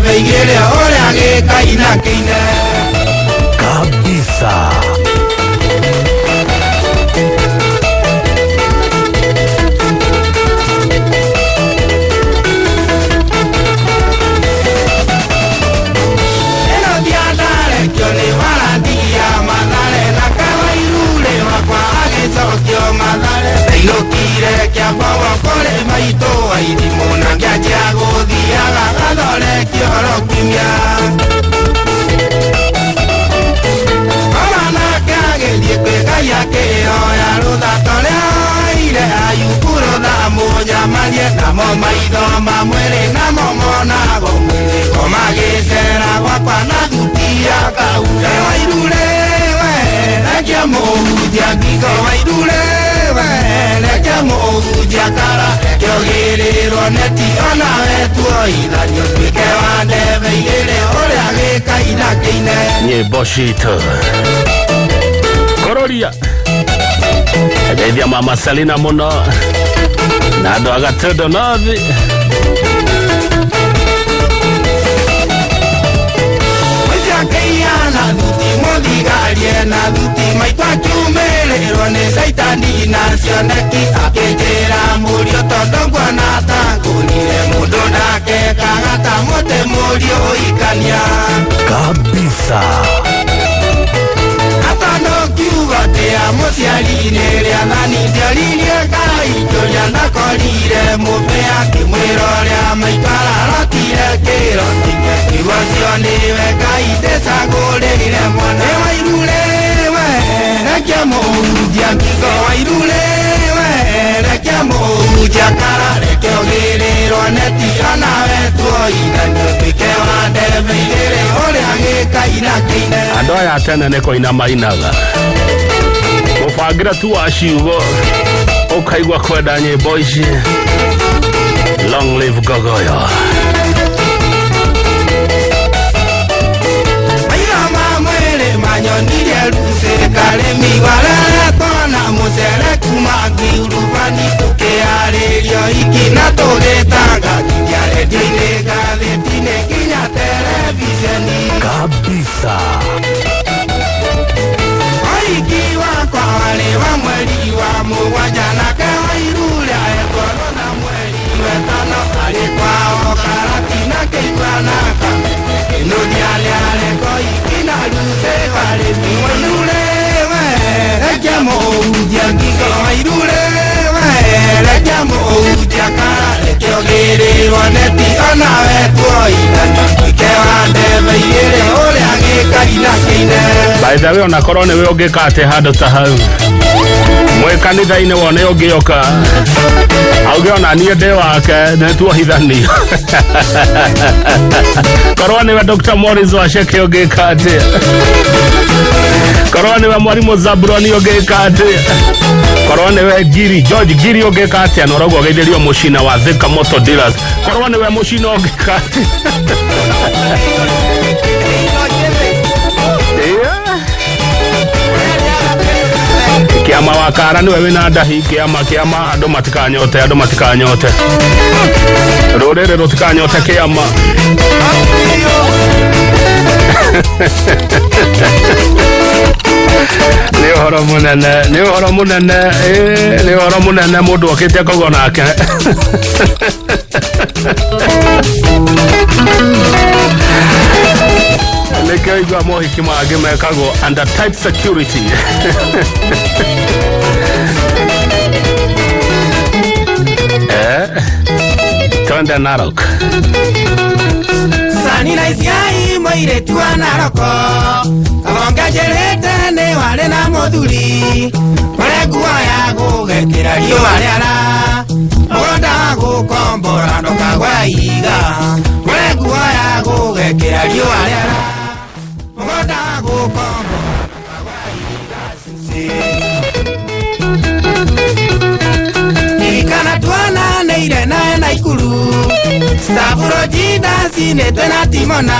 ndebe igĩrĩ ũrĩa gĩkaina kĩine. Kabisa. Ĩno ndiandarekio nĩ warandigia Mathare na kawairure wakwa agĩcokio Mathare. Ndainũkire Kĩambogo kũrĩ maitũ wa irimũ na ngĩanjia gũthiaga gathondekio oro kiumia. Mama nake agĩthiĩ kwĩ Ngai akĩhoya rũtha torĩa oire Ayubu rũtha mũnyamarie namo maitho ma mwĩrĩ namo monagwo mwĩrĩ komagĩcera gwakwa na thuti ya kaura. Wairure we rekia mũhunjia ngingo, wairure we rekia mũhunjia kara, reke ũgĩrĩrwo neti onawe tuoithanio tuĩke wa ndebe igĩrĩ ũrĩa gĩkaina kĩine. Nyĩmbo citũ kororia geithia mama Selina mũno na andũ a Gatũndũ North. Mũciakĩiana thuti mũthigarie na thuti maitũ akiumĩrĩrwo nĩ caitani na cioneki akĩnjĩra mũriũ tondũ nguona ta ngũrire mũndũ ndakekaga ta mũtĩ mũriũ ikania. Kabisa. Atano kiugo tia mũciari nĩ rĩathani ndioririe Ngai kĩũria ndakorire mũbe akĩmwĩra ũrĩa maitũ ararotire kĩroti kiugo ũcio nĩwe Ngai ndĩcagũrĩire mwana. Wairure we rekia mũhunjia ngingo, wairure we rekia mũhunjia kara, reke ũgĩrĩrwo neti onawe tuoithanio tuĩke wa ndebe igĩrĩ ũrĩa gĩkaina kĩine. Andũ aya a tene nĩ kũina mainaga mũbangĩre tu wa ciugo ũkaigua kwenda nyĩmbo ici. Long live Gogoyo. Maitho ma mwĩrĩ manyonirie rucĩ karĩmi wareretwo na mũcere kuma ngiurubani tũkĩarĩrio iki na tũgĩtangathithia rendio-inĩ ngathĩti-inĩ nginya terebiceni. Kabisa. Ũhiki wakwa warĩ wa mweri wa mũgwanja nake wairure ahetwo rũtha mweri wetano arĩ kwao Karatina kĩigua kameme kĩnũthia nĩareko iki na rucĩ warĩmi. Wairure we rekia mũhunjia ngingo, wairure we rekia mũhunjia kara, reke ũgĩrĩrwo neti onawe tuoithanio tuĩke wa ndebe igĩrĩ ũrĩa gĩkaina kĩine. By the way, onakorwo nĩwe ũngĩka atĩ handũ ta hau mwĩ kanitha-inĩ wone ũngĩũka auge ona niĩ ndĩ wake nĩ tuohithanio. Korwo nĩwe Dr. Morris Wacheke ũngĩka atĩa? Korwo nĩwe mwarimũ Zabroni ũngĩka atĩa? Korwo nĩwe Ngiri George Ngiri ũngĩka atĩa? Na ũrauga ũgeithĩrio mũcina wa Thika Motor Dealers. Korwo nĩwe mũcina ũngĩka atĩa? Yeah. Kĩama wa kara nĩwe wĩna ndahi kĩama kĩama andũ matikanyote andũ matikanyote rũrĩrĩ rũtikanyote kĩama. Nĩ ũhoro mũnene, nĩ ũhoro mũnene, ĩĩ, nĩ ũhoro mũnene mũndũ okĩte akauga nake nĩkĩo igua mohiki mangĩ mekagwo under tight security. Eh, twende Narok. Sani na isiai mũirĩtu wa Naroko kabonge njĩrĩte nĩ warĩ na mũthuri kũrĩ nguo ya gũgekĩra riũa rĩara mũgũnda wa gũkombora ndũkagwe ihiga kũrĩ nguo ya gũgekĩra riũa rĩara mũgũnda wa gũkombora ndũkagwe ihiga cuci. Ririkana tuonanĩire nawe Naikuru Stavuro jindacinĩtwe na Timona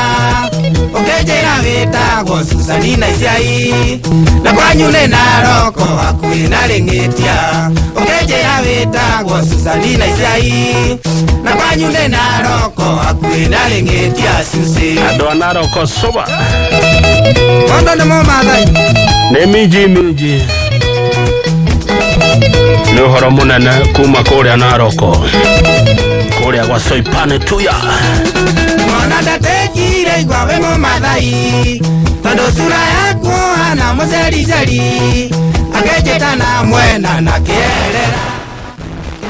Ũkĩnjĩra wĩtagwo Susanina Icai na kwanyu nĩ Naroko hakuhĩ na Rĩng'ĩtia. Ũkĩnjĩra wĩtagwo Susanina Icai na kwanyu nĩ Naroko hakuhĩ na Rĩng'ĩtia Susi. Andũ a Naroko soba. Mondo nĩ mo Maathai. Nĩ minji minji. Nĩ ũhoro mũnene kuma kũrĩa Naroko. Kũrĩa gwa Soipane Tuya. Mwana ndatekire igwa wĩ Mũmathai tondũ sura yaku hana mũcericeri akĩnjĩta na mwena na kĩerera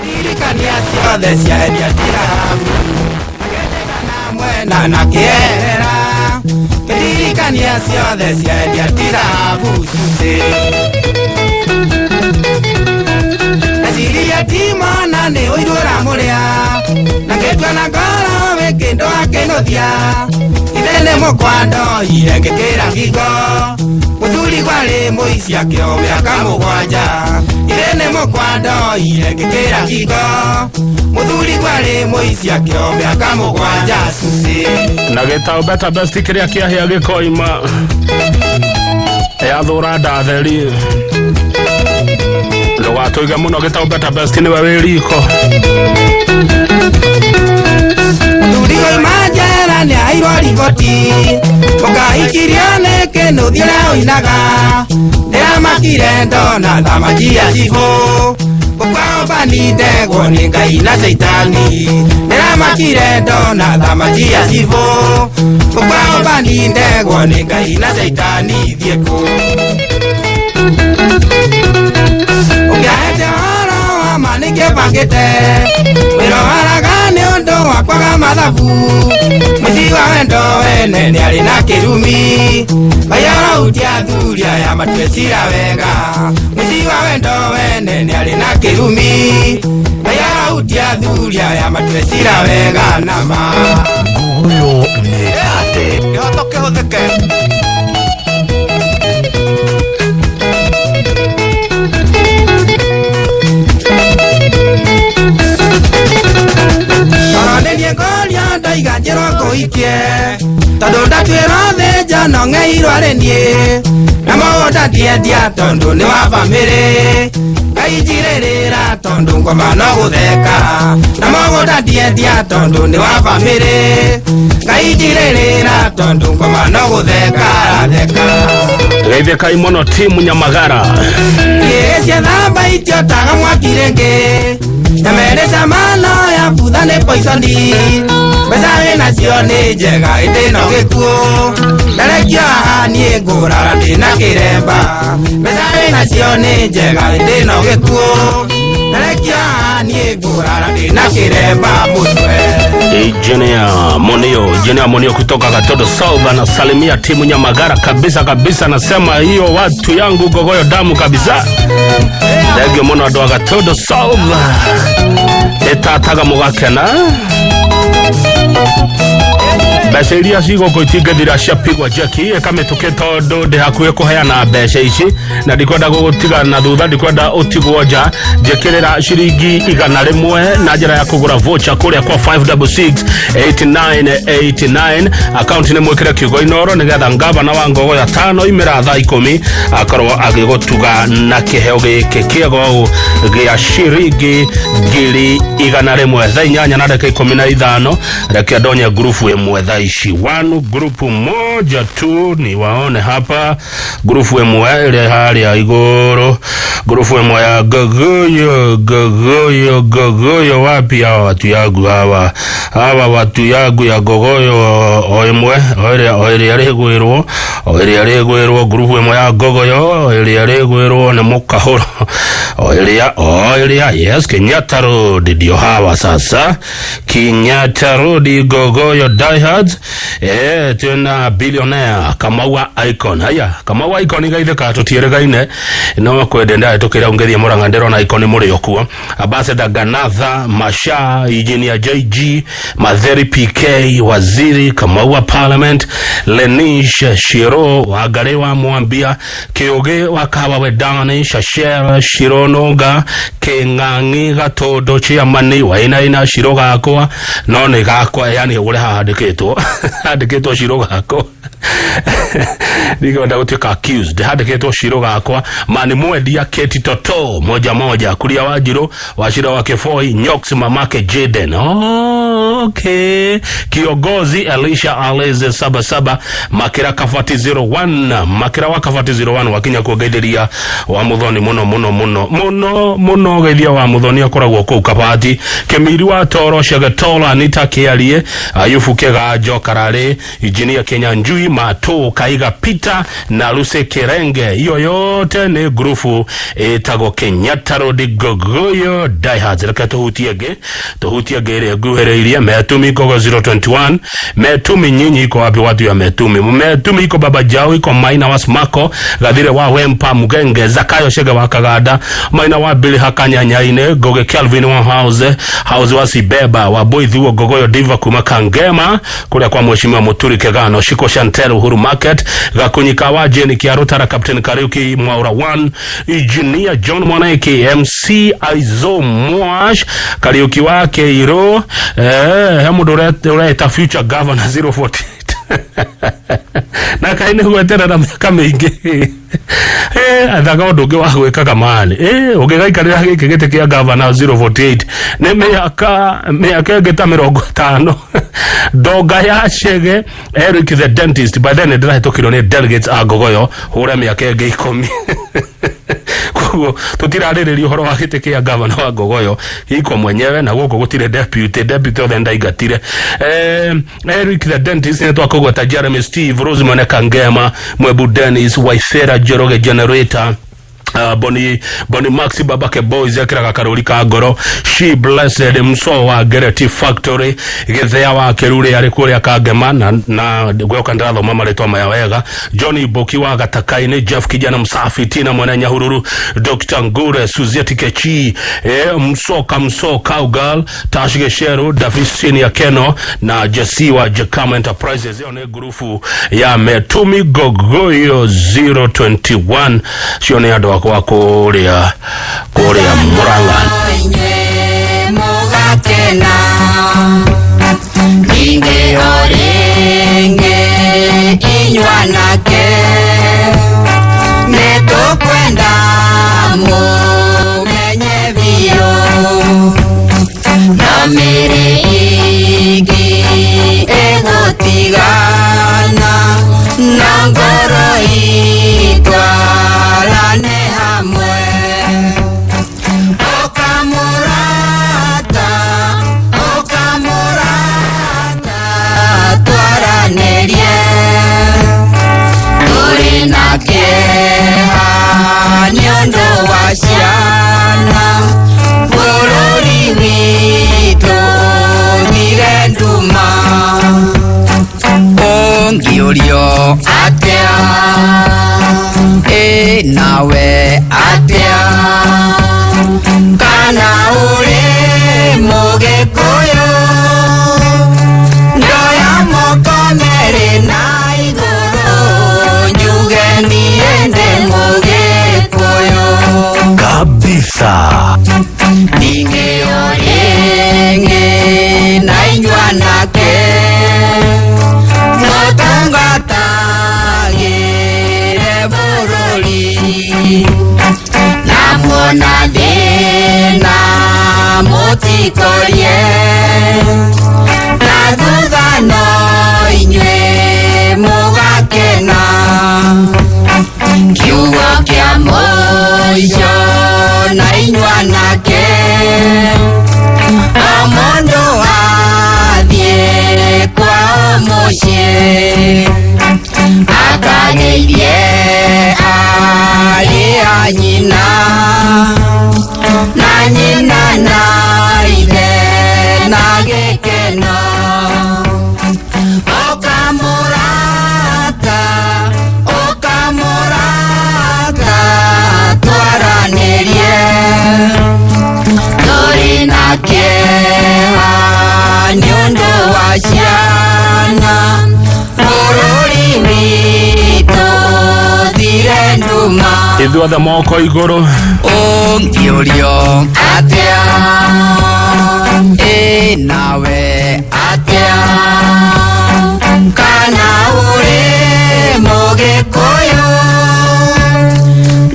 ririkania ciothe ciendia tirabu akĩnjĩta na mwena na kĩerera kĩririkania ciothe ciendia tirabu cucĩ Ndeciria ti mwana nĩ ũiru ũramũrĩa na ngĩtua na ngoro wĩ kĩndũ akĩnũthia ithe nĩ mũkwandoire ngĩkĩra ngingo mũthuri kwarĩ mũici akĩo mĩaka mũgwanja ithe nĩ mũkwandoire ngĩkĩra ngingo mũthuri kwarĩ mũici akĩo mĩaka mũgwanja cucĩ. Na gĩtaũ beta best kĩrĩa kĩahĩa gĩkoima yathũra ndatheri ndũgatũige mũno gĩtaũ beta best nĩwe wĩ riko. Mũthuri koima njera nĩ aheirwo riboti mũkahikirio nĩ kĩnũthi ũrĩa ũinaga ndĩramakire ndona thamaki ya cibũ gũkwao ni ndegwo nĩ Ngai na caitani ndĩramakire ndona thamaki ya cibũ gũkwao ni ndegwo nĩ Ngai na caitani thiĩ kũ ũngĩahete ũhoro wa ma nĩngĩbangĩte wĩra waraga nĩ ũndũ wa kwaga mathabu mũciĩ wa wendo wene nĩ arĩ na kĩrumi Ngai arohutia athuri aya matue cira wega mũciĩ wa wendo wene nĩ arĩ na kĩrumi Ngai arohutia athuri aya matue cira wega nama. Ngogoyo nĩ tate. Kĩhoto kĩhũthĩke. Toro nĩ niĩ ngũria ndoiga njĩrwo ngũhikie tondũ ndatuĩrwo thĩnja no ng'eirwo arĩ niĩ na mũgũnda ndiendia tondũ nĩ wa bamĩrĩ Ngai njirĩrĩra tondũ ngoma no gũtheka na mũgũnda ndiendia tondũ nĩ wa bamĩrĩ Ngai njirĩrĩra tondũ ngoma no gũtheka aratheka. Geithĩkai mũno timu Nyamagara. Kĩcia thamba itiotaga mwaki rĩngĩ nyamerĩ cama no ya butha nĩ poisoni mbeca wĩnacio nĩ njega ĩndĩ no gĩkuũ ndarekio haha niĩ ngũrara ndĩna kĩremba mbeca wĩnacio nĩ njega ĩndĩ no gĩkuũ ndarekio haha niĩ ngũrara ndĩna kĩremba mũtwe. Engineer Monio, Engineer Monio kutoka Katoto South anasalimia timu Nyamagara kabisa kabisa, anasema hiyo watu yangu gogoyo damu kabisa. Thengio mũno andũ a Gatondo South ĩtataga mũgakena mbeca iria cigũkũ itingĩthira ciapigwa jeki ĩkamĩtũkĩ tondũ ndĩ hakuhĩ kũheana mbeca ici na ndikwenda gũgũtiga na thutha ndikwenda ũtigwo nja njĩkĩrĩra ciringi 100 na njĩra ya kũgũra voucher kũrĩa kwa 5668989 akaunti nĩ mwĩkĩre kiugo inoro nĩgetha ngavana wa Ngogoyo tano imĩra thaa 10 akorwo agĩgũtuga na kĩheo gĩkĩ kĩega ũũ gĩa ciringi 100,000 thaa 8:15 reke ndonye ngurubu ĩmwe thaa ici wanu grupu moja tu ni waone hapa grupu ĩmwe ĩrĩa harĩa igũrũ grupu ĩmwe ya Gogoyo Gogoyo Gogoyo wapi hawa watu yangu hawa hawa watu yangu ya Gogoyo o ĩmwe o ĩrĩa o ĩrĩa rĩgwĩrwo o ĩrĩa rĩgwĩrwo grupu ĩmwe ya Gogoyo o ĩrĩa rĩgwĩrwo nĩ mũkahũro o ĩrĩa o ĩrĩa yes Kenyatta Road ndio hawa sasa Kenyatta Road Gogoyo diehards twina billionaire Kamau Icon haya Kamau Icon igaithĩka tũtiĩrĩgaine no kwende ndahĩtũkĩra ũngĩthiĩ Mũrang'a ndĩrona Icon mũrĩ o kuo Ambassador Ganatha Masha Engineer JG Matheri PK Waziri Kamau Parliament Lenish Shiro Wangari wa Mwambia Kĩũgĩ wa Kawa Wedani Shashera Shirononga Gakwa Kĩng'ang'i Gatũndũ Chairman Wainaina Shiro Gakwa no nĩ gakwa, yani ũrĩa handĩkĩtwo handĩkĩtwo Shiro Gakwa, ndikwenda gũtuĩka accused, handĩkĩtwo Shiro Gakwa. Mani Mwendia Keti Toto moja moja Kuria Wanjirũ Wachira wa Kefoi Nyox mamake Jaden, oh, okay. Kiongozi Elisha Aleze 77 Makira Kabati 01 Makira wa Kabati 01 wakinya kugeithĩria wa Muthoni muno muno muno muno muno, geithia wa Muthoni akoragwo kũu Kabati. Kĩmiri wa Toro Shagatola Anita Kĩarie Ayubu Kĩganjo Kararĩ Engineer Kenya Njui Matu Kaiga Peter na Lucy Kirenge, iyo yote nĩ ngurubu ĩtagwo Kenyatta Road Gogoyo Diehards. Reke tuhutie ngĩ, tuhutie ngĩ ĩrĩa nguhĩrĩirie. Metumi Gogo 021 Metumi, nyinyi iko wapi watu ya Metumi? Metumi iko Baba Jao, iko Maina wa Smako Gathire wa Wempa Mugenge Zakayo Shege wa Kaganda Maina wa Billy Hakanyanyaine Goge Calvin wa House House wa Sibeba wa Boithuo Gogoyo Diva kuma Kangema kuria kwa Mheshimiwa Muturi Kegano Shiko Chantel Uhuru Market Gakunyika wa Jeni Kiarutara Captain Kariuki Mwaura 1 Engineer John Mwanaiki MC Aizo Mwash Kariuki wa Keiro, he mundu ureta future governor 048 na kai nä gweterera mä aka mä ingä athaga å ndå å ngä wa gwä kaga mani å ngä gaikarä ra gä kä gä tä kä a gavana 048 nä mä aka mä aka ä ngä ta 50. Ndonga ya Chege Eric the dentist, by then ndä rahä tå kirwo nä delegates a Ngogoyo hå re mä aka ä ngä 10, koguo tutirarĩrĩria ũhoro wa gĩtĩ kĩa gavana wa Ngogoyo iko mwenyewe na gũkũ gũtirĩ deputy, deputy othe ndaingatire. Eric the dentist nĩ twakũgweta Jeremy Steve Rosemary Kangema Mwebu Dennis Waithera Njoroge generator, Boni Maxi Babake Boys ekiraga karuri ka ngoro She Blessed Mso wa Gereti Factory Githea wa Kiruri ari kuria Kangema na gwoka ndirathoma maritwa maya wega, Johnny Boki wa Gatakaini, Jeff Kijana Msafi, Tina Mwene Nyahururu, Dr. Ngure Suzieti Kechi, Msoka Mso Cowgirl Tash Gesheru Davis Senior Keno na Jesse wa Jakama Enterprises. Iyo nĩ ngurubu ya Metumi Gogoyo 021, cio nĩ andũ akwa kũrĩa Murang'a. Inyuĩ mũgakena rĩngĩ o rĩngĩ, inyuanake nĩtũkwenda mũmenye biũ na mĩrĩ ĩngĩ ĩgũtigana na ngoro itwarane hamwe. Ũkamũrata, ũkamũrata, twaranĩrie tũrĩ na kĩeha nĩ ũndũ wa ciana, bũrũri witũ ũthire nduma. Ũngĩũrio atĩa ĩ nawe atĩa kana ũrĩ mũgĩkũyũ, ndoya moko merĩ na igũrũ njuge niĩ ndĩ mũgĩkũyũ. Kabisa. Ningĩ o rĩngĩ na inyuanake mũtungatagĩre bũrũri na muona thĩna mũtikorie na thutha no inyuĩ mũgakena. Kiugo kĩa mũico na inyuanake o mũndũ athiĩ kwao mũciĩ akageithie arĩ a nyina na nyina na ithe na gĩkeno. Ũkamũrata, ũkamũrata, twaranĩrie tũrĩ na kĩeha nĩ ũndũ wa ciana, bũrũri witũ ũthire nduma. nduma. Ithuothe moko igũrũ. Ũngĩũrio atĩa, ĩ nawe atĩa, kana ũrĩ Mũgĩkũyũ,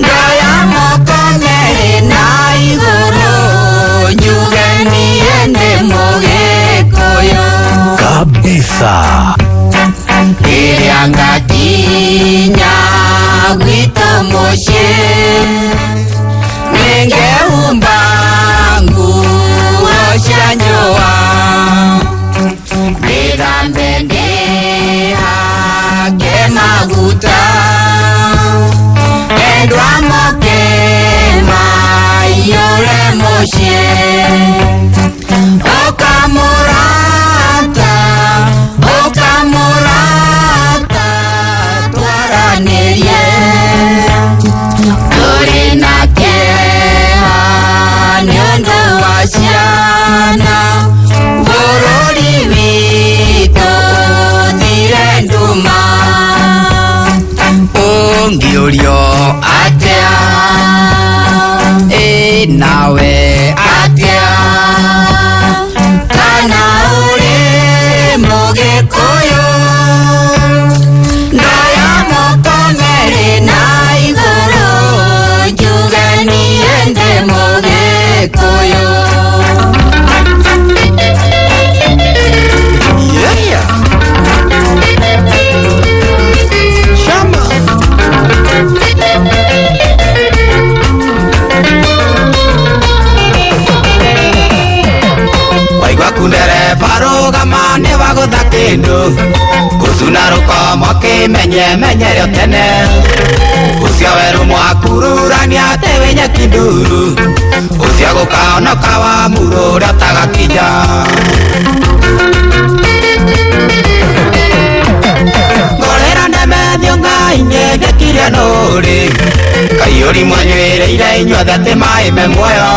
ndoya moko merĩ na igũrũ njuge niĩ nĩ Mũgĩkũyũ. Kabisa. Rĩrĩa ngakinya gwitũ mũciĩ, nĩngehumba nguo cia njũa, ndĩthambe ndĩhake maguta, endwa moke maiyũre mũciĩ. Ũkamũrata, ũkamũrata, twaranĩrie, tũrĩ na kĩeha nĩ ũndũ wa ciana, bũrũri witũ ũthire nduma. Ũngĩũrio atĩa, ĩ nawe atĩa, kana ũrĩ Mũgĩkũyũ, ndoya moko merĩ na igũrũ njuge niĩ ndĩ Mũgĩkũyũ. Yeah. Shama. Waigua kundereba rũgama nĩ wagũtha kĩndũ, gũcuna rũkomo kĩmenye menyerio tene, ũcio werũ mwakururania atĩ wĩ nyeki nduru, ũcio gũkaonoka wa muru ũrĩa ũtagakinya. Ngorera ndemethio ngai-inĩ ngĩkirie nũrĩ, kaiyũri mwanyuĩrĩire inyuothe atĩ maĩ me muoyo,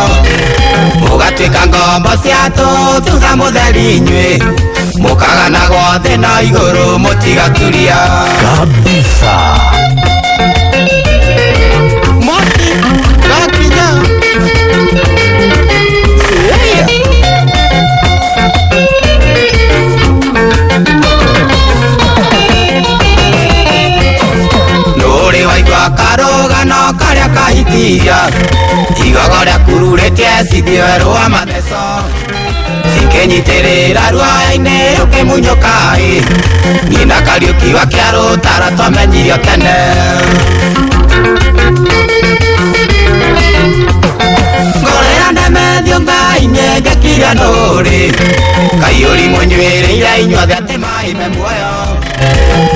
mũgatuĩka ngombo cia tũ thutha mũtheri inyuĩ, mũkaganagwo thĩ na igũrũ mũtigaturia. Kabisa. Mwaki gakinya. Yeah. Nũrĩ waigua karũgano karĩa kahitiria, igogo rĩa kururĩtie cithiĩ werũ wa matheco, cikĩnyitĩrĩra ruaya-inĩ rũkĩmunyũka-ĩ, nyina Kariũki wa kĩarũtara twamenyirio tene. Ngorera ndemethio ngai-inĩ ngĩkiria nũrĩ, kaiyũri mũnyuĩrĩire inyuothe atĩ maĩ me muoyo,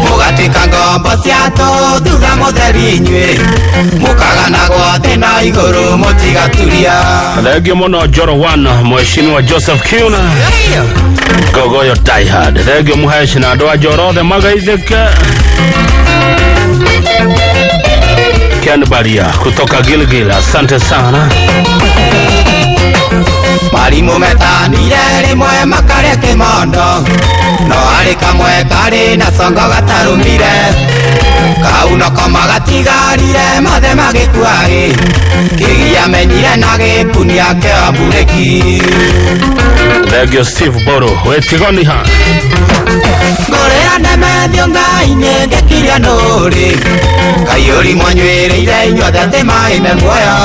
mũgatuĩka ngombo cia tũ thutha mũtheri inyuĩ, mũkaganagwo thĩ na igũrũ mũtigaturia. Thengio mũno Njoro One, mheshimiwa Joseph Kiuna, Ngogoyo Diehard. Thengio mũheci na andũ a Njoro othe magaithĩke. Ken Baria kutoka Gilgil, asante sana. Marimũ metanire rĩmwe makarĩa kĩmondo, no harĩ kamwe karĩ na congo gatarũmire, kau noko magatigarire mothe magĩkua-ĩ, kĩgia menyire na gĩkunia kĩa mburĩki. Thengio Steve Boro wĩtigoniha. Ngorera ndemethio ngai-inĩ ngĩkiria nũrĩ, kaiyũri mwanyuĩrĩire inyuothe atĩ maĩ me muoyo,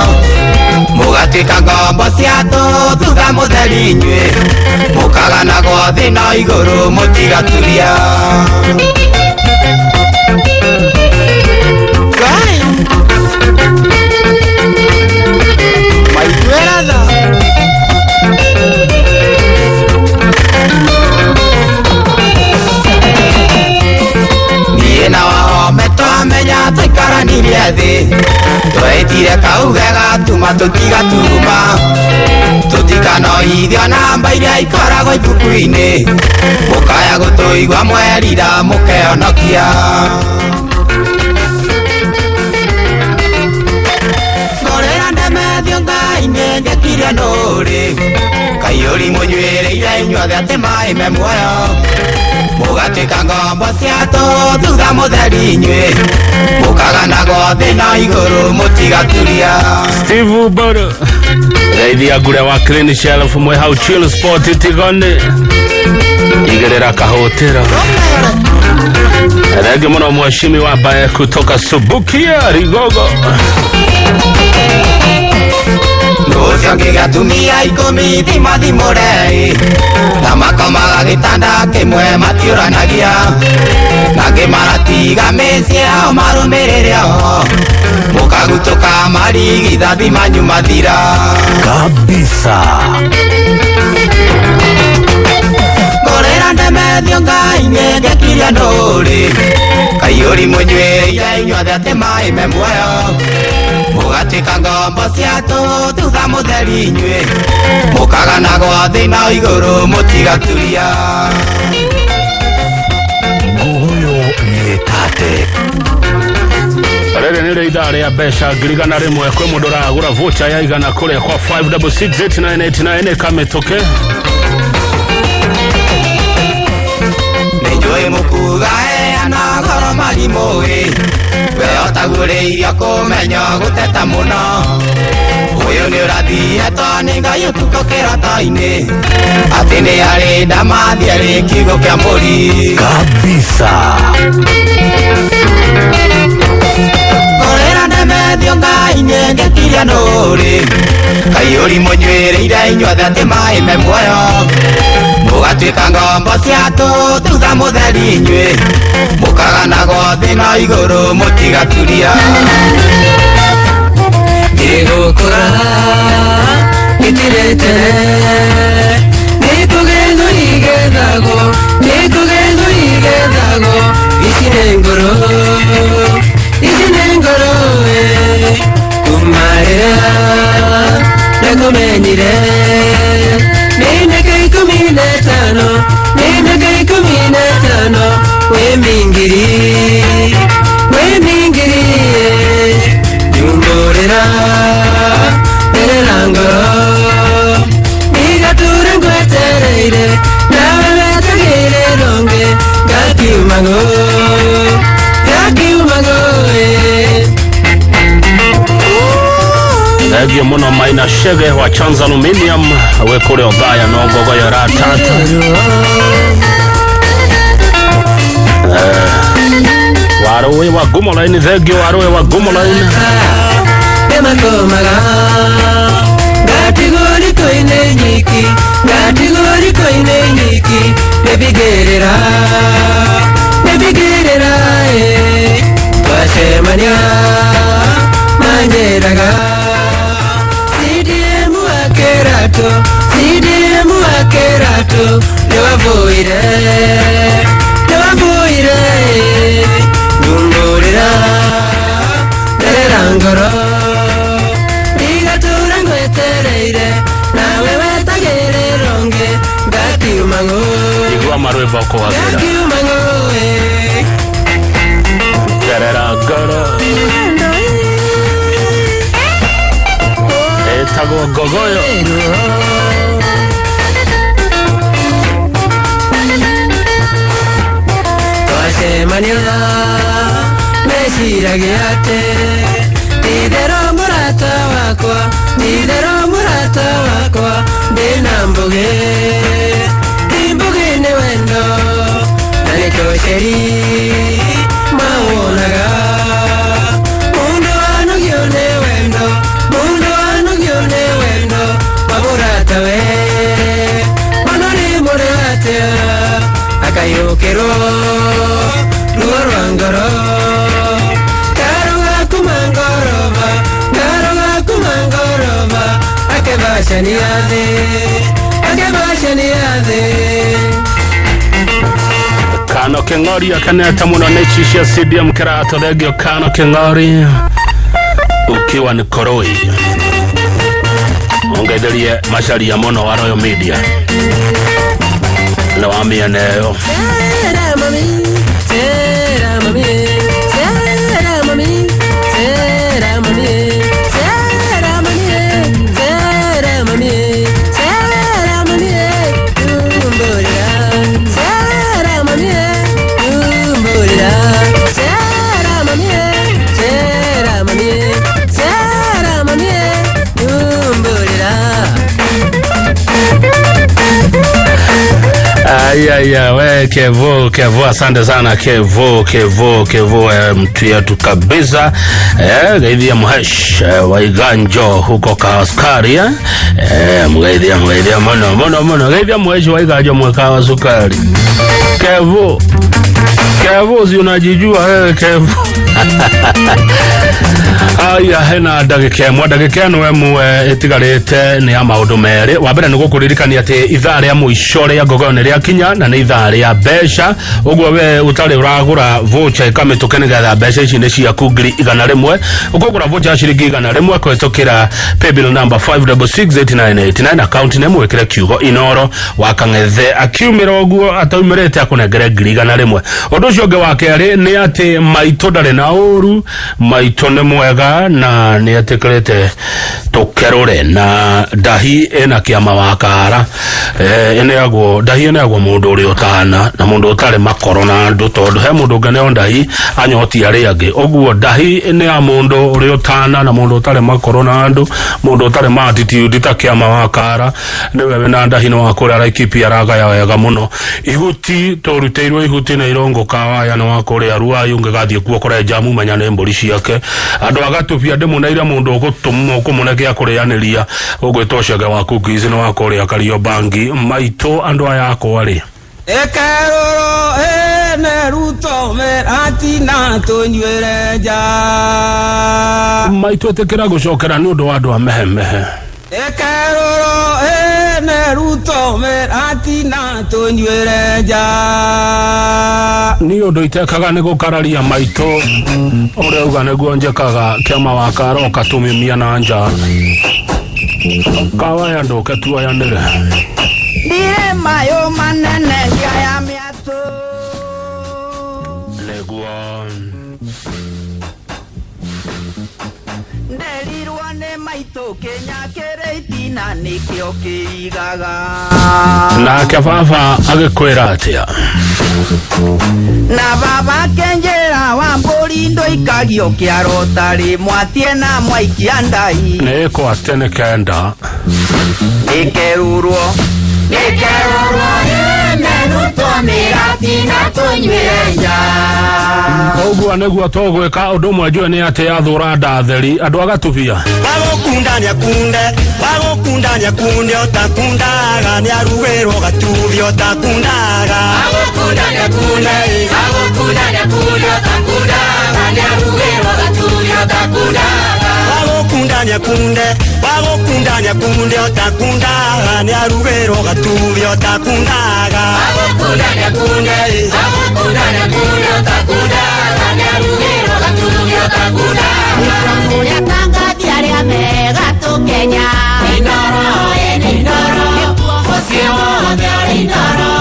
mũgatuĩka ngombo cia tũ thutha mũtheri inyuĩ, mũkaganagwo thĩ na igũrũ mũtigaturia. Ngai. Maiguĩra tha. Niĩ na wahome twamenya tũikaranirie thĩ, twetire kauge gatuma tũtigaturuma, tũtikanoithio namba iria ikoragwo ibuku-inĩ, mũkaya gũtũigua mwerira mũkehonokia. Ngorera ndemethio ngai-inĩ ngĩkiria nũrĩ, kaiyũri mũnyuĩrĩire inyuothe atĩ maĩ me muoyo, Mũgatuĩka ngombo cia tũ thutha mũtheri inyuĩ mũkaganagwo thĩ na igũrũ mũtigaturia. Steve Boro geithia ngure wa clean shelf mwe hau chill sport tigone igĩrĩra kahũtĩro. Thengi mũno mheshimiwa ambaye kutoka Subukia Rigogo. Ũcio ngĩgatumia 10 thima thimũre na makomaga gĩtanda kĩmwe matiũranagia na ngĩmaratiga mĩciĩ yao marũmĩrĩre o mũkagutũka marigithathi manyu mathira. Kabisa. Ngorera ndemethio ngai-inĩ ngekiria ndũrĩ kaiyũri mũnyuĩrĩire inyuothe atĩ maĩ me muoyo mũgatuĩka ngombo cia tũ thutha mũtheri inyuĩ mũkaganagwo thĩ na igũrũ mũtigaturia. Ngogoyo nĩtate. Rĩrĩ nĩrĩo ithaa rĩa mbeca 100,000 kwĩ mũndũ ũragũra voucher ya 100 kũrĩa kwa 5668989 ĩkamĩtũke. Nĩnjũĩ mũkuga heana goro marimũĩ we otagũrĩirio kũmenya gũteta mũno ũyũ nĩ ũrathiĩtwo nĩ Ngai ũtukũ kĩroto-inĩ atĩ nĩ arĩ ndamathi arĩ kiugo kĩa mbũri. Kabisa. Ngorera ndemethio ngai-inĩ ngekiria ndũrĩ kaiyũri mũnyuĩrĩire inyuothe atĩ maĩ me muoyo mũgatuĩka ngombo cia tũ thutha mũtheri inyuĩ mũkaganagwo thĩ na igũrũ mũtigaturia. Gĩgũkũra gĩtirĩ tene nĩkũgethwo igethagwo nĩkũgethwo igethagwo ici nĩ ngoro ici nĩ ngoro kuma rĩrĩa ndakũmenyire nĩ mĩaka 15 nĩ mĩaka 15 wĩ mingiri wĩ mingiri nyumbũrĩra nderera ngoro ndigatũre ngwetereire nawe wetagĩre rũngĩ ngakiumagwo ngakiumagwo. Thengio mũno Maina Shege wa Chance Aluminium wĩ kũrĩa Othaya no Ngogoyo ĩratata. Warũĩ wa Ngumo Line, thengio warũĩ wa Ngumo Line. Nĩmakomaga ngatigwo riko-inĩ nyiki ngatigwo riko-inĩ nyiki nĩmbigĩrĩra nĩmbigĩrĩra twacemania manjĩraga CDM wa kĩratũ CDM wa kĩratũ nĩwabũire nĩwabũire nyumbũrĩra nderera ngoro ndigatũra ngwetereire nawe wetagĩre rũngĩ ngakiumang'o Igua marwĩmbo kũhagĩra ngakiumang'o. Nderera ngoro ĩtagwo Ngogoyo. Twacemania meciragia atĩ ti-itherũ mũrata wakwa ti-itherũ mũrata wakwa ndĩna mbũgĩ ti mbũgĩ nĩ wendo na nĩkĩo ceri mawonaga mũndũ anogio nĩ wendo mũndũ anogio nĩ wendo wa mũratawe ono nĩ mũrata akayũkĩrwo ruo rwa ngoro karuga kuma ngoroba karuga kuma ngoroba akebacania thĩ akebacania thĩ. Kano Kĩng'ori akenete mũno nĩ ici cia CDM kĩratũ. Thengio Kano Kĩng'ori ukiwa ni Koroi ongetherie macaria mũno wa Royal Media na wa mĩena ĩyo. Tera mami, tera mami, tera mami, tera mami, tera mami, tera mami, tera mami, umborera, tera mami. Aya, we Kevo, Kevo, asante sana Kevo, Kevo, Kevo, mtu yetu kabisa, Geithia Mhesh, Waiganjo huko Kawaskari, mgeithia, mgeithia muno muno muno, Geithia Mhesh Waiganjo mwekawa sukari. Kevo, Kevo, si unajijua wewe Kevo. Aya, hena ndagĩka ĩmwe, ndagĩka ĩno ĩmwe ĩtigarĩte nĩ ya maũndũ merĩ. Wa mbere nĩ gũkũririkania atĩ ithaa rĩa mũico rĩa ngogoyo nĩ rĩakinya na nĩ ithaa rĩa mbeca. Ũguo we ũtarĩ ũragũra voucher ĩkamĩtũke nĩgetha mbeca ici nĩ ciaku 100,000. Ũkũgũra voucher ya ciringi 100 kũhetũkĩra paybill number 5668989, account name wĩkĩre kiugo Inoro wa Kang'ethe, akiumĩra ũguo ataumĩrĩte akũnengere 100,000. Ũndũ ũcio ũngĩ wa kerĩ nĩ atĩ maitũ ndarĩ na ũru, maitũ nĩ mwega na nĩ etĩkĩrĩte tũkerũre na ndahi ĩna kĩama wa kara, ĩneagwo ndahi, ĩneagwo mũndũ ũrĩa ũtana na mũndũ ũtarĩ makoro na andũ, tondũ he mũndũ ũngĩneo ndahi anyoti arĩa angĩ. Ũguo ndahi nĩ ya mũndũ ũrĩa ũtana na mũndũ ũtarĩ makoro na andũ, mũndũ ũtarĩ ma attitude ta kĩama wa kara, nĩwe wĩna ndahi. Nĩ wa kũrĩa Laikipia, aragaya wega mũno ihuti, tũrutĩirwo ihuti na irongo kawaya, nĩ wa kũrĩa Ruai. Ũngĩgathiĩ kuo kũre njamu, menya nĩ mbũri ciake. Andũ agatubia ndĩmũneire mũndũ ũgũtũmwo kũmũne gĩa kũrĩanĩria, ũgwĩtwo Cege wa Cookies, nĩ wa kũrĩa Kariobangi. Maitũ, andũ aya akwa rĩ. Ĩkerũrwo ĩne Ruto mĩratina tũnyuĩre nja. Maitũ, ĩtĩkĩra gũcokera nĩ ũndũ wa andũ a mehemehe. Ĩkerũrwo ĩne Ruto mĩratina tũnyuĩre nja. Niĩ ũndũ itekaga nĩ gũkararia maitũ, ũrĩa uga nĩguo njĩkaga. Kĩama wa karoka tũmimia na nja kawaya, ndũke tuoyanĩre. Ndirĩ mayũ manene ngĩoya mĩatũ. Nĩguo. Nderirwo nĩ maitũ kĩnya kĩrĩ itina nĩkĩo kĩigaga. Nake baba agĩkwĩra atĩa? Na baba kenjĩra wa mbũri ndũikagio kĩaro tarĩ mwatie na mwaikia ndai. Nĩ ĩkwate nĩ kenda. Nĩkerũrwo, nĩkerũrwo ĩne Ruto mĩratina tũnyuĩre nja. Ũguo nĩguo tũgwĩka. Ũndũ ũmwe njũĩ nĩ atĩ yathũra ndatheri andũ agatubia. Wagũkunda nĩakunde, wagũkunda nĩakunde, ũtakundaga nĩarugĩrwo gatubia ũtakundaga. Agũkunda nĩakunde, agũkunda nĩakunde, ũtakundaga nĩarugĩrwo gatubia ũtakundaga. Wagũkunda nĩakunde, wagũkunda nĩakunde, ũtakundaga nĩarugĩrwo gatubia ũtakundaga. Agũkunda nĩakunde, agũkunda nĩakunde, ũtakundaga nĩarugĩrwo gatubia ũtakundaga. Kũrĩa tangathi arĩa mega tũkenya. Inoro ĩ Inoro, mũciĩ wothe ũrĩ Inoro.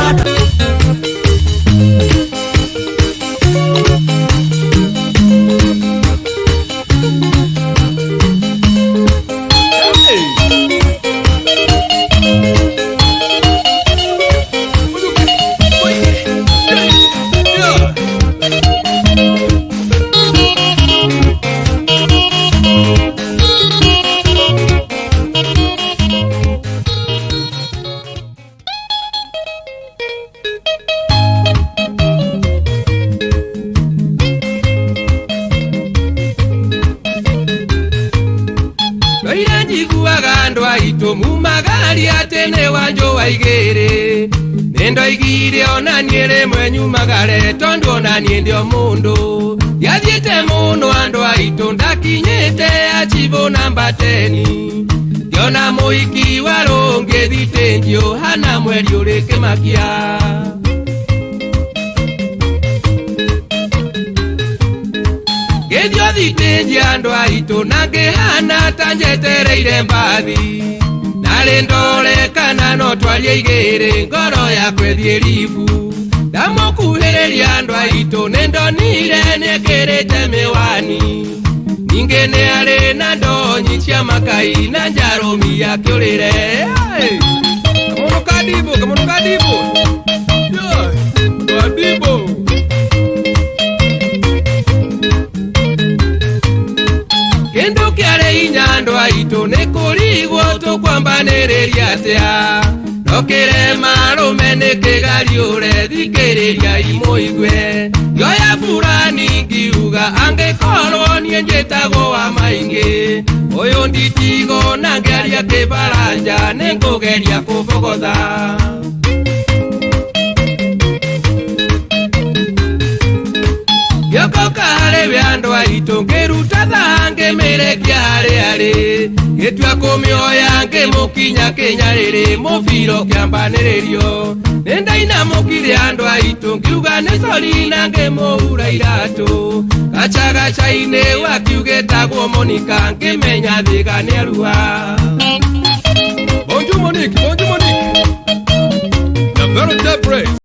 Ndoire njiguaga andũ aitũ mumagaria atĩ nĩ wanjũ wa igĩrĩ, nĩ ndoigire ona niĩ rĩmwe nyumagare, tondũ ona niĩ ndĩ o mũndũ. Ndiathiĩte mũno andũ aitũ, ndakinyĩte achibũ namba teni, ngĩona mũhiki wa rũngĩ thitĩnji ũhana mweri ũrĩ kĩmakia. Ngĩthiĩ thitĩnji andũ aitũ na ngĩhana ta njetereire mbathi, narĩ ndore kana no twarie igĩrĩ, ngoro yakwa ĩthiĩ ribu. Ndamũkuhĩrĩria andũ aitũ, nĩ ndonire nĩekĩrĩte mĩwani, ningĩ nĩ arĩ na ndonyi cia makai na njarũmi akĩũrĩre. Kamũndũ kadibũ, kamũndũ kadibũ. Yeah, kadibũ. Kĩndũ kĩarĩ hinya andũ aitũ nĩ kũrigwo tũkwambanĩrĩria atĩa, no Kĩrema rũme nĩ kĩgariũre thikĩrĩria imũigue ngĩoya burani ngiuga angĩkorwo niĩ njĩtagwo wa maingĩ ũyũ nditigo na ngĩaria kĩbaranja nĩngũgeria kũbogotha. Gĩokoka harĩ we andũ aitũ ngĩruta thaa ngĩmĩrekia harĩ arĩ gĩtua kũmĩoya ngĩmũkinya kĩnyarĩrĩ mũbiro kĩambanĩrĩrio nĩndainamũkire andũ aitũ ngiuga nĩ sori na ngĩmũhura iratũ gacagaca-inĩ wakiugĩtagwo Monica ngĩmenya thĩga nĩarua. Bonjour Monique, bonjour Monique. La véritable.